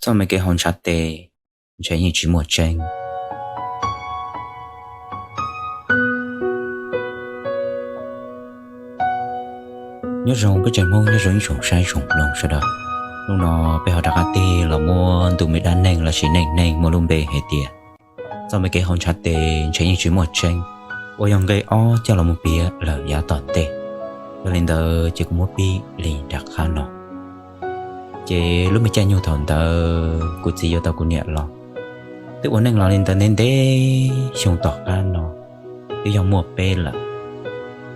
Txoj me kev haus ntshav tes ntshe yeej tsis muaj tseeb. Nyob zoo peb tsev Hmoob, nyob zoo ib tsoom saib tsoom mloog sawv daws. Hnub no peb ho rov qab tig los muab ntu me dab neeg lossis neej neeg muaj lub npe hais tias txoj me kev haus ntshav tes ntshe yeej tsis muaj tseeb uas yog nqe ob coj los mus piav lawm yav tom ntej. Yog li ntawd ces kuv muab pib li nram qab no. Ces lub me caij nyoog thaum ntawd kuv txiv yuav tau kuv niam los, twb ua neej los li ntawd ntev ntev xyoo tom qab no, twb yog muaj peb lawm.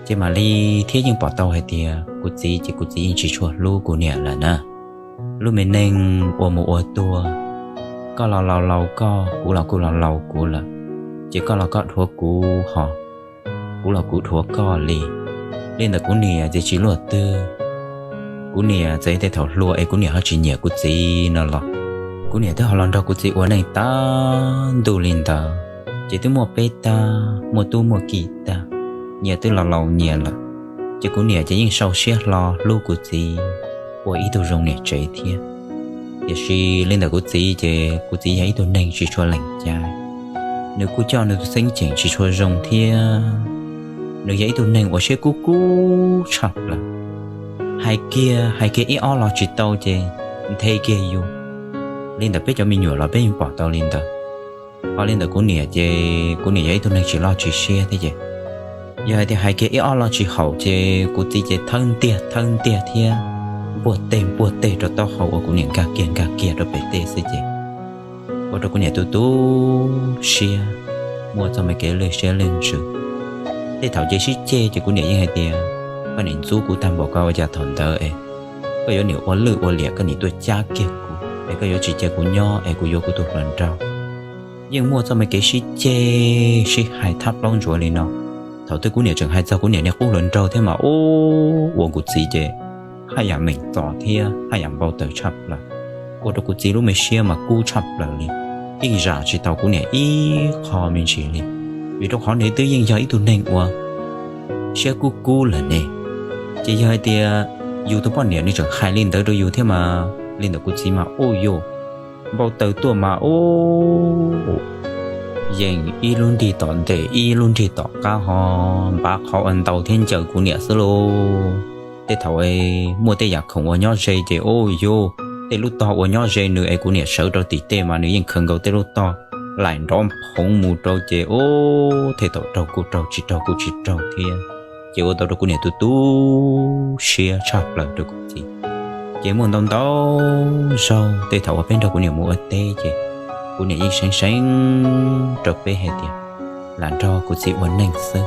Ces mam li thiab yeej pom tau hais tias kuv txiv ces kuv txiv yeej tsis tshua hlub kuv niam lawm na. Lub me neej ua mus ua tuaj, koj los laus laus koj, kuv los kuj laus laus kuv lawm, ces koj los koj dhuav kuv ho kuv los kuv dhuav koj li. Li ntawd kuv niam ces tsis luaj twg. Kuv niam txawm tej thaum hluas es kuv niam ho tsis nyiam kuv txiv no los, kuv niam twb ho los nrog kuv txiv ua neej tag ntuj li ntawd, ces twb muaj peb tag, muaj tub muaj ki tag, nyias twb los laus nyias lawm. Ces kuv niam ces yeej sau siab hlo hlub kuv txiv ua ib tug zoo niam tsev thiab. Tiam sis li ntawm kuv txiv ces kuv txiv yog ib tug neeg tsis tshua lees cai. Nws kuj coj nws tus xeeb ceem tsis tshua zoo thiab. Nws yog ib tug neeg uas siab kub kub tshaj plaws. Hais kiag hais kiag ib ob los tsis tau ces nthe kiag yus. Li ntawm peb cov me nyuam los peb yeej pom tau li ntawd. Ho li ntawm kuv niam ces kuv niam yog ib tug neeg tsis loj tsis siab thiab ces yog hais tias hais kiag ib ob los tsis haum ces kuv txiv ces thawb ntiag thawb ntiag thiab npuaj teg npuaj teg rau taub hau uas kuv niam nkag kiag nkag kiag rau pem tej xwb ces ua rau kuv niam tu tu siab, muaj txoj me kev lwj siab lwj ntsws. Tej thaum ces sib ceg ces kuv niam yeej hais tias, koj niam ntxub kuv tag npaum ko ua cas thaum ntawd es koj yuav niam ua lwj ua liam koj niam tuaj cab kiag kuv es koj yuav tsis cia kuv nyob es kuv yuav kuv tus hluas nraug. Yeej muaj txoj me kev sib ceg sib hais thab plaub ntsuav li no. Thaum twg kuv niam tseem hais txog kuv niam niag qub hluas nraug thiab mas ub ua kuv txiv ces haj yam meem txom thiab haj yam npau taws tshaj plaws, ua rau kuv txiv lub me siab mas kub tshaj plaws li, yeej zam tsis tau kuv niam ib qho me ntsis li. Vim rau qhov nws twb yeej yog ib tug neeg uas siab kub kub lawm ne. Ces yog hais tias yus tus poj niam nws tseem hais li ntawd rau yus thiab mas li ntawm kuv txiv mas ub yuj, npau taws tuaj mas ub, yeej ib lub nrig tom ntej ib lub nrig tom qab ho npav qhov ua ntau thiab ncaws kuv niam xwb lauj. Tej thaum muaj tej yam khoom uas nyob ze ces ub yuj, tej lub tog uas nyob ze nws es kuv niam sawv rau tim tej mas nws yeej khaws nkaus tej lub tog laim nrov phoov mus rau ces ub, tej thaum raug kuj raug tsis raug kuj tsis raug thiab. Ces ua tau rau kuv niam tu tu siab tshaj plaws rau kuv txiv. Ces muaj ntau ntau zaug tej thaum uas peb nrog kuv niam mus ua teb ces kuv niam yeej seev seev rau peb hais tias lam nrog kuv txiv ua neej xwb,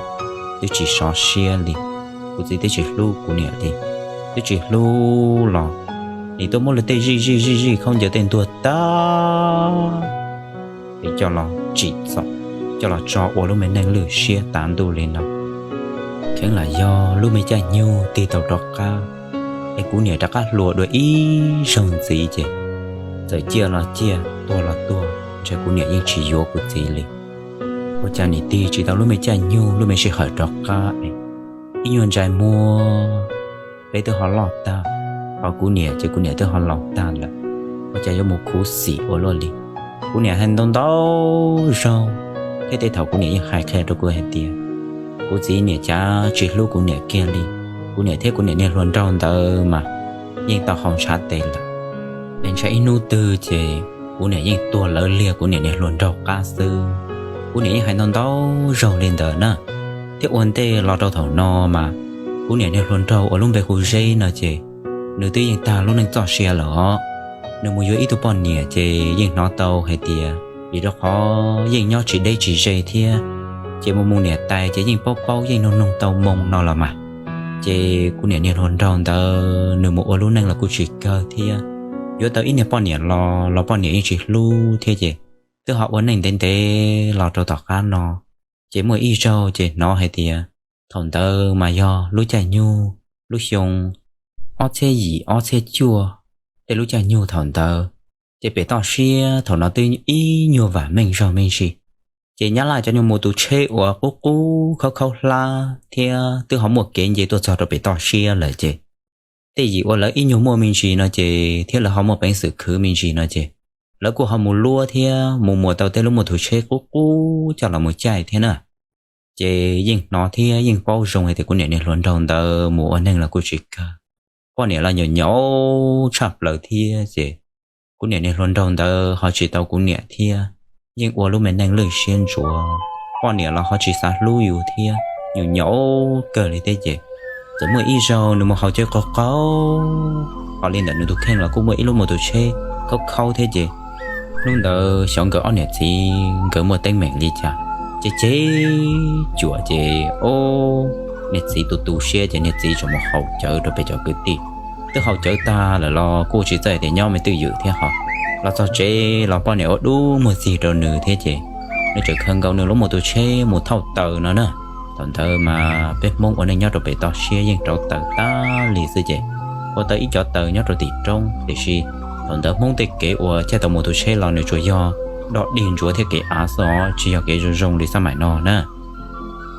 twb tsis sov siab li, kuv txiv twb tsis hlub kuv niam li, twb tsis hlub los nim tuaj muab luag tej zij zij zij zij khaub ncaws tej ntuag tag es coj los tsim txom, coj los tso ua lub me neej lwj siab tav ntuj li no. Kheev lam yog lub me caij nyoog tig tau rov qab es kuv niam rov qab hluas dua ib zaug ntxiv ces txawm ciaj los ciaj tuag los tuag ntshe kuv niam yeej tsis yuav kuv txiv li. Ua cas nim tig tsis tau lub me caij nyoog lub me sij hawm rov qab es ib nyuag ntsais muag peb twb ho loj tag, ho kuv niam ces kuv niam twb ho laus tag lawm, ua cas yuav mus khuv xim ua luaj li. Kuv niam hais ntau ntau zaug thiab tej thaum kuv niam yeej hais qhia rau kuv hais tias kuv txiv niam cav tsis hlub kuv niam kiag li. Kuv niam thiab kuv niam niag hluas nraug ntawd mas yeej tau haus ntshav tes lawm, es ntshai ib hnub twg ces kuv niam yeej tuag lawv liag kuv niam niag hluas nraug qab xwb. Kuv niam yeej hais ntau ntau zaug li ntawd na, thiab ua ntej los rau thaum no mas kuv niam niag hluas nraug uas lub npe hu Zeb no ces nws twb yeej tag lub neej txoj sia lawm os. Nws mus yuav ib tug poj niam ces yeej hnov tau hais tias vim rau qhov yeej nyob tsis deb tsis ze thiab, ces mus mus niam tais ces yeej paub paub yeej noog noog tau moo no los mas. Ces kuv niam niag hluas nraug ntawd nws mus ua lub neej los kuj tsis kawg thiab, yuav tau ib niag poj niam los los poj niam yeej tsis hlub thiab ces twb ho ua neej ntev ntev los rau tom qab no. Ces muaj ib zaug ces hnov hais tias thaum ntawd mas yog lub caij nyoog lub xyoo ob txhiab yim ob txhiab cuaj, tej lub caij nyoog thaum ntawd, ces pem toj siab thaum no twb ib nyuag vam meej zog me ntsis. Ces nyab laj cov nyuag mus tus tsheb uas qub qub khaub khaub hlab thiab twb ho muaj kev nce tuaj txog rau pem toj siab lawm ces tej yim uas lawv ib nyuag muaj me ntsis no ces thiab lawv ho muaj peev xwm khwv me ntsis no ces lawv kuj ho mus luab thiab mus muas tau tej lub mus tus tsheb qub qub coj los mus caij thiab na. Ces yeej hnov thiab yeej paub zoo hais tias kuv niam niag hluas nraug ntawd mus ua neeg los kuj tsis kawg, poj niam los nyaum nyaum tshaj plaws thiab ces kuv niam niag hluas nraug ntawd ho tsis tau kuv niam thiab, yeej ua lub me neej lwj siab ntsuav, poj niam los ho tsis xav hlub yus thiab, nyaum nyaum kawg li thiab ces txawm muaj ib zaug nws mus haus cawv qaug qaug, ho li ntawm nws tus kheej los kuj muaj ib lub mus tus tsheb khaub khaub thiab ces hnub ntawd xyov nkawd ob niam txiv nkawd muaj teeb meem li cas, ces ces cuam ces o, niag txiv tu tu siab ces niag txiv tseem mus haus cawv rau peb cov kwv tij. Twb haus cawv tag lawm los kuj tsis txawj tias nyob me twj ywm thiab ho, los txog tsev los poj niam ua dub muag txig rau nws thiab ces nws tseem khaws nkaus nws lub mus tus tsheb mus thauj taws no na. Thaum ntawd mas peb Hmoob ua neej nyob rau pem toj siab yeej rauv taws tag li xwb ces ua tau ib cov taws nyob rau tim roob, tiam sis thaum ntawd Hmoob tej kev uas caij tau mus tus tsheb los nws tsuas yog dog dig ntsuav thiab kev av xwb os, tsis yog kev zoo zoo li xab maim no na.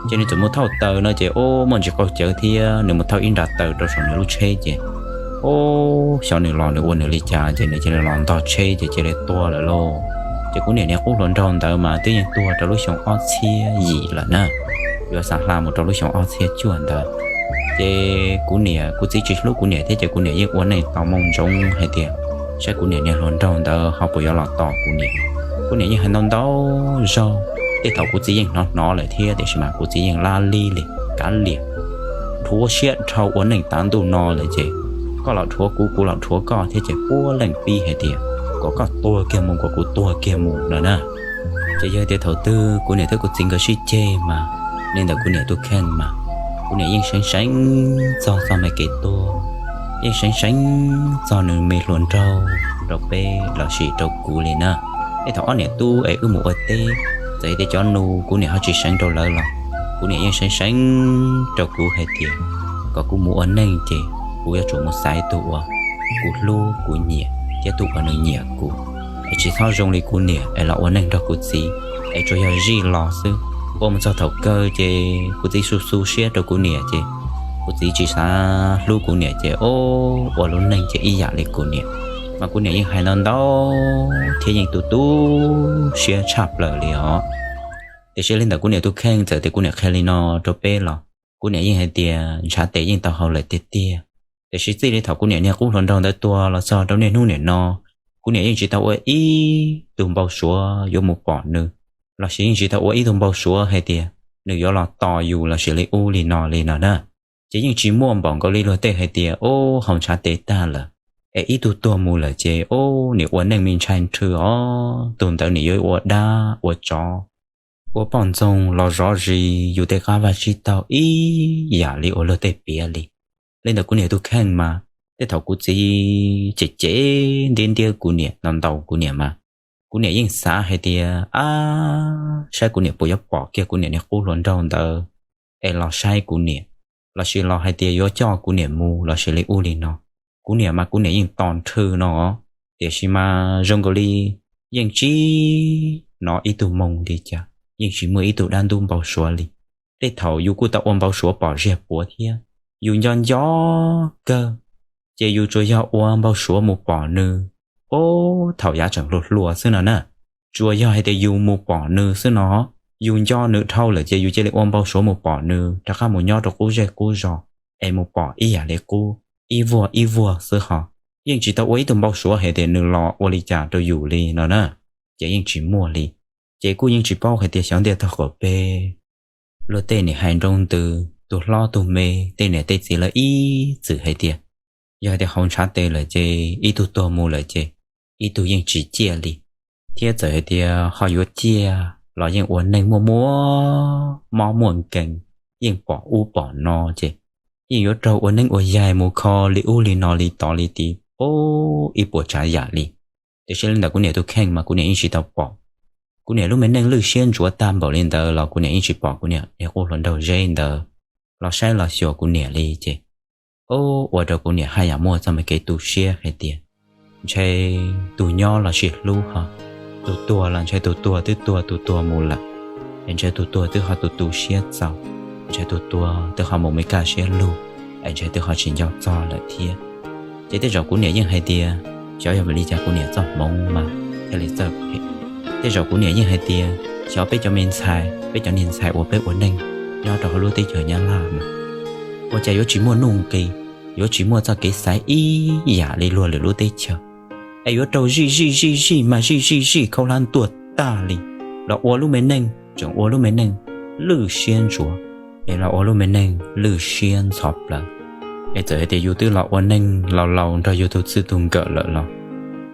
Ces nws txawm mus thauj taws no ces o, muaj ntsis qaug cawv thiab nws mus thauj ib nra taws rau saum nws lub tsheb ces o, xyov nws los nws ua nws li cas ces nws cia li los ntog tsheb ces cia li tuag lawm lauj. Ces kuv niam niag qub hluas nraug ntawd mas twb yeej tuag rau lub xyoo ob txhiab yim lawm na, yuav xav hla mus rau lub xyoo ob txhiab cuaj ntawd. Ces kuv niam kuv txiv tsis hlub kuv niam thiab ces kuv niam yeej ua neej tos moo ntsoov hais tias saib kuv niam niag hluas nraug ntawd ho puas yuav los tos kuv niam. Kuv niam yeej hais ntau ntau zaug, tej thaum kuv txiv yeej hnov hnov lawm thiab tiam sis mas kuv txiv yeej lab lig li kav liam, dhuav siab dhau ua neej tav ntuj no lawm ces koj los dhuav kuv, kuv los dhuav koj thiab ces puav leej pib hais tias kom koj tuag kiag mus, kom kuv tuag kiag mus no na. Ces yog tias thaum twg kuv niam thiab kuv txiv nkawd sib ceg mas, li ntawm kuv niam tus kheej mas, kuv niam yeej seev seev txog txoj me kev tuag, yeej seev seev txog nws me hluas nraug rau peb lossis rau kuv li na. Tej thaum ob niam tub es wb mus ua teb, txawm tias cov nus kuv niam ho tsis seev rau lawv los kuv niam yeej seev seev rau kuv hais tias kom kuv mus ua neej ces kuv yuav tsum mus xaiv tus uas kuv hlub kuv nyiam thiab tus uas nws nyiam kuv, es tsis txhob zoo li kuv niam es los ua neej nrog kuv txiv, es tsuas yog zij los xwb. Ua mus txog thaum kawg ces kuv txiv xu xu siab rau kuv niam ces kuv txiv tsis xav hlub kuv niam ces o, ua lub neej ces ib yam li kuv niam. Mas kuv niam yeej hais ntau ntau thiab yeej tu tu siab tshaj plaws li os. Tiam sis li ntawm kuv niam tus kheej txawm tias kuv niam qhia li no rau peb los kuv niam yeej hais tias ntshav tes yeej tau haus lawm tiag tiag. Tiam sis txij li thaum kuv niam niag qub hluas nraug ntawd tuag los txog rau niaj hnub niam no, kuv niam yeej tsis tau ua ib tug npau suav yuav mus pom nws, lossis yeej tsis tau ua ib tug npau suav hais tias nws yuav los tos yus lossis li ub li no li no na. Ces yeej tsis muaj npaum nkaus li luag tej hais tias o, haus ntshav tes tag lawm es ib tug tuag mus lawm ces o, nim ua neej me ntshai nrhw os, tus ntawd nim yuav ua dab ua tsov, ua poj ntxoog los zov zis yus tej qab vaj tsib taug ib yam li uas luag tej piav li. Li ntawm kuv niam tus kheej mas, tej thaum kuv txiv cem cem ntiab ntiab kuv niam, ntaus ntaus kuv niam mas, kuv niam yeej xav hais tias ab, saib kuv niam puas yuav pom kiag kuv niam niag qub hluas nraug ntawd es los saib kuv niam, lossis los hais tias yuav coj kuv niam mus lossis li ub li no. Kuv niam mas kuv niam yeej tos nrhw no, tiam sis mas zoo nkaus li yeej tsis hnov ib tug moo li cas, yeej tsis muaj ib tug dab ntub npau suav li. Tej thaum yus kuj tau ua npau suav pom ziag puav thiab, yus nco nco kawg, ces yus tsuas yog ua npau suav mus pom nws, o, thaum yav tseem hluas hluas xwb no na. Tsuas yog hais tias yus mus pom nws xwb no, yus nco nws dhau lawm ces yus cia li ua npau suav mus pom nws, rov qab mus nyob rau qub zej qub zos es mus pom ib yam li qub, ib vuag ib vuag xwb ho. Yeej tsis tau ua ib tug npau suav hais tias nws los ua li cas rau yus li no na, ces yeej tsis muaj li. Ces kuj yeej tsis paub hais tias xyov ntiaj tog qaum peg luag tej nim hais nroo ntws, tus hlob tus me, tej niam tej txiv lawv ib txwm hais tias yog hais tias haus ntshav tes lawm ces ib tug tuag mus lawm ces ib tug yeej tsis ciaj li, thiab txawm hais tias ho yuav ciaj los yeej ua neej muaj muaj mob muaj nkeeg, yeej pom ub pom no ces yeej yuav raug ua neeb ua yaig mus kho li ub li no li tod li tid, o, ib puas tsav yam li. Tiam sis li ntawm kuv niam tus kheej mas kuv niam yeej tsis tau pom. Kuv niam lub me neej lwj siab ntsuav tag npaum li ntawd los kuv niam yeej tsis pom kuv niam niag qub hluas nraug zeb ntawd los saib los xyuas kuv niam li ces, o, ua rau kuv niam haj yam muaj txoj me kev tu siab hais tias ntshe tus nyob los sib hlub ho, tus tuag los ntshe tus tuag twb tuag tus tuag mus lawm, es ntshe tus tuag twb ho tu tu siab txaus, ntshe tus tuag twb ho mus me kaj siab lug, es ntshe twb ho tsis nco txog lawm thiab. Ces tej zaum kuv niam yeej hais tias xyov yog vim li cas kuv niam txoj hmoov mas thiaj li txawj phem. Tej zaum kuv niam yeej hais tias xyov peb cov me ntxhais, peb cov niag ntxhais uas peb ua neej nyob rau hauv lub teb chaws Nyab Laj no, ua cas yuav tsis muaj nuj nqis, yuav tsis muaj txoj kev xaiv ib yam li luag lwm lub teb chaws, es yuav raug zij zij zij zij mas zij zij zij khaub hlab tuaj tag li, los ua lub me neej tseem ua lub me neej lwj siab ntsuav, es los ua lub me neej lwj siab ntxhov plaws. Es txawm hais tias yus twb los ua neej laus laus nrog yus tus txij tus nkawm lawm los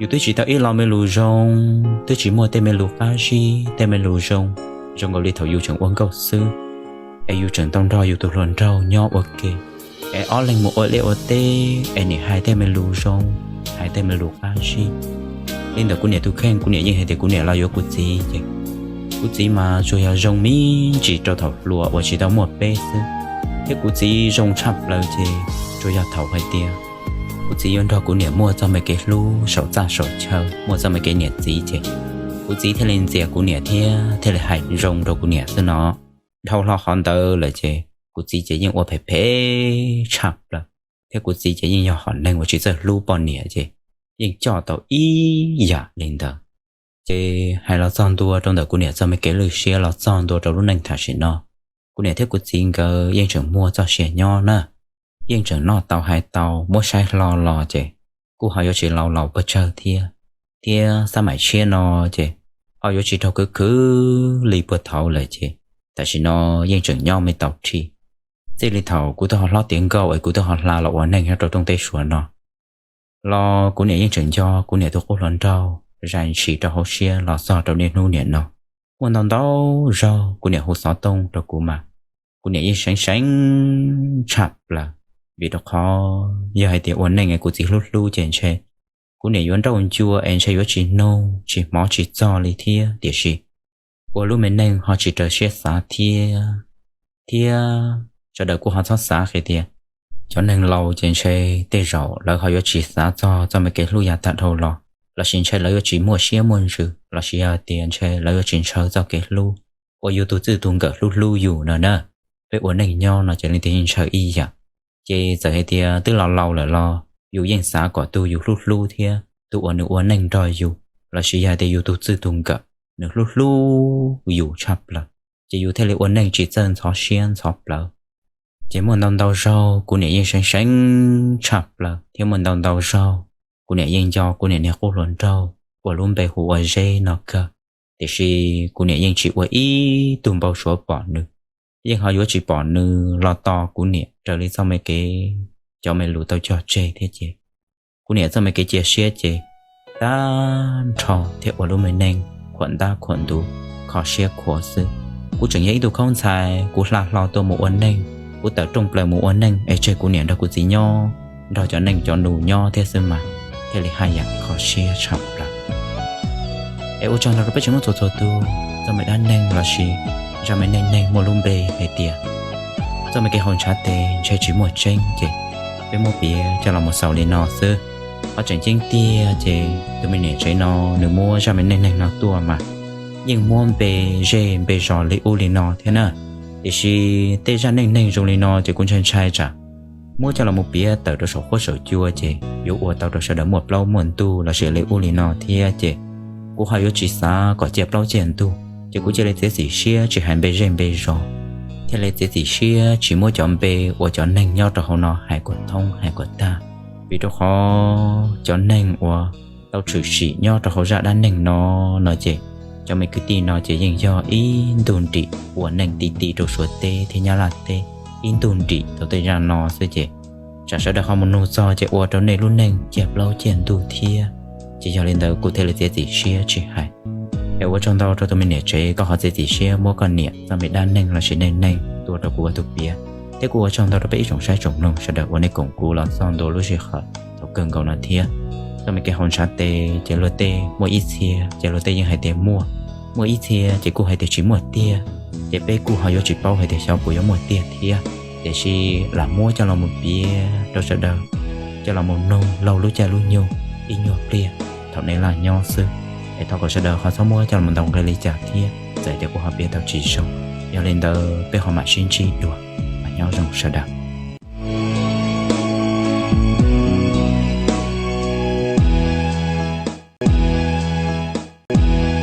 yus twb tsis tau ib lo me lus zoo, twb tsis muaj tej me lus qab zib tej me lus zoo, zoo nkaus li thaum yus tseem ua nkauj xwb, es yus tseem tau nrog yus tus hluas nraug nyob ua ke, es ob leeg mus ua liaj ua teb es nim hais tej me lus zoo, hais tej me lus qab zib. Li ntawm kuv niam tus kheej, kuv niam yeej hais tias kuv niam los yuav kuv txiv ces kuv txiv mas tsuas yog zoo me ntsis rau thaum hluas uas tsis tau muaj peb xwb, thiab kuv txiv zoo tshaj plaws ces tsuas yog thaum hais tias kuv txiv yuav nrog kuv niam muaj txoj me kev hlub saum txaj saum chaw, muaj txoj me kev niam txiv ces kuv txiv thiaj li ntxias kuv niam thiab thiaj li hais zoo rau kuv niam xwb no. Dhau hlo qhov ntawd lawm ces kuv txiv ces yeej ua phem phem tshaj plaws, thiab kuv txiv ces yeej yog hom neeg uas tsis txawj hlub poj niam ces yeej coj tau ib yam li ntawd. Ces hais los txog ntua rau ntawm kuv niam txoj me kev lwj siab los txog ntua rau lub neej tam sim no, kuv niam thiab kuv txiv nkawd yeej tseem muaj txoj sia nyob na, yeej tseem noj tau hais tau, muab saib hlo los ces kuj ho yuav tsis laus laus pes tsawg thiab, thiab xab maim tshiab no ces ho yuav tsis raug khwv khwv li puag thaum ub lawm ces tam sim no yeej tseem nyob me tau rhi. Txij li thaum kuv twb ho hlob tiav nkauj es kuv twb ho hla los ua neej nyob rau rooj teb Suav no los kuv niam yeej tseem nco kuv niam tus qub hluas nraug zais ntshis rau hauv siab los txog rau niaj hnub niam no. Muaj ntau ntau zaug kuv niam hu xov tooj rau kuv mas kuv niam yeej seev seev tshaj plaws, vim rau qhov yog hais tias ua neej es kuv txiv hlub hlub ces ntshe kuv niam yuav nrauj ncua es ntshe yuav tsis nug tsis hmov tsis txog li thiab. Tiam sis ua lub me neej ho tsis raws siab xav thiab, thiab sawv daws kuj ho txhob xav hais tias cov neeg laus ces ntshe tej zaum lawv ho yuav tsis xav txog txoj me kev hlub yav tag dhau los, lossis ntshe lawv yuav tsis muaj siab muaj ntsws, lossis yog tias ntshe lawv yuav tsis ntshaw txoj kev hlub uas yus tus txij tus nkawm hlub hlub yus no na. Peb ua neej nyob no ces leej twg yeej ntshaw ib yam. Ces txawm hais tias twb laus laus lawm los yus yeej xav kom tus yus hlub hlub thiab tus uas nws ua neej nrog yus, lossis yog tias yus tus txij tus nkawm nws hlub hlub yus tshaj plaws, ces yus thiaj li ua neej tsis txawj ntxhov siab ntxhov plawv. Ces muaj ntau ntau zaug kuv niam yeej seev seev tshaj plaws, thiab muaj ntau ntau zaug kuv niam yeej nco kuv niam niag qub hluas nraug uas lub npe hu ua Zeb no kawg. Tiam sis kuv niam yeej tsis ua ib tug npau suav pom nws, yeej ho yuav tsis pom nws los tos kuv niam raws li txoj me kev cov me lus tau cog tseg thiab ces kuv niam txoj me kev cia siab ces tag nrho thiab ua lub me neej khuam ntab khuam ntuv, kho siab khuav xwb. Kuv tseem yog ib tug khaub ntxhais, kuv hla hlo tuaj mus ua neej, kuv tawm rooj plaws mus ua neej es tseg kuv niam nrog kuv txiv nyob nrog cov neej cov nus nyob thiab xwb mas thiaj li haj yam kho siab tshaj plaws. Es ua tsaug ntau rau peb tsev neeg txhua txhua tus, txoj me dab neeg lossis zaj me neej neeg muaj lub npe hais tias txoj me kev haus ntshav tes ntshe tsis muaj tseeb ces peb muab piav coj los mus xaus li no xwb. Qhov tseem ceeb tiag ces tus me niam tsev no nws muab zaj me neej neeg no tuaj mas yeej muab npe zej npe zos li ub li no thiab na. Tiam sis tej zaj neej neeg zoo li no ces kuv ntshai ntshai tsam muab coj los mus piav tawm rau saum huab saum cua ces yuav ua tau rau sawv daws muaj plaub muaj ntug lossis li ub li no thiab ces kuv ho yuav tsis xav kom ciaj plaub ciaj ntug, ces kuv cia li txiav txim siab tsis hais npe zej npe zos, thiaj li txiav txim siab tsis muab cov npe uas cov neeg nyob rau hauv no hais kom thoob hais kom tag. Vim rau qhov cov neeg uas tau tshwm sim nyob rau hauv zaj dab neeg no, no ces cov me kwv tij no ces yeej yog ib ntug nrim ua neej ti ti rau Suav teb thiab Nyab Laj teb, ib ntug nrim tau tej zaj no xwb ces tsam sawv daws ho mus nug txog ces ua rau nej lub neej ciaj plaub ciaj ntug thiab. Ces yog li ntawd kuv thiaj li txiav txim siab tsis hais. Es ua tsaug ntau rau tus me niam tsev koj ho txiav txim siab muab koj niam txoj me dab neeg lossis neej neeg tuaj rau kuv ua tus piav, thiab kuv ua tsaug ntau rau peb ib tsoom saib tsoom mloog sawv daws uas nej koom kuv los txog ntua lub sij hawm thaum kawg nkaus no thiab. Txoj me kev haus ntshav tes ces luag tej muaj ib txhia ces luag tej yeej hais tias muaj, muaj ib txhia ces kuj hais tias tsis muaj tiag. Ces peb kuj ho yuav tsis paub hais tias xyov puas yuav muaj tiag thiab, tiam sis lam muab coj los mus piav rau sawv daws coj los mus mloog laug lub caij lub nyoog ib nyuag pliag thaum nej laj nyob xwb. Es thov kom sawv daws ho txhob muab coj los mus ntaus nqi li cas thiab, txawm tias kuv ho piav tau tsis zoo. Yog li ntawd peb ho mam sib ntsib dua, mas nyob zoo sawv daws.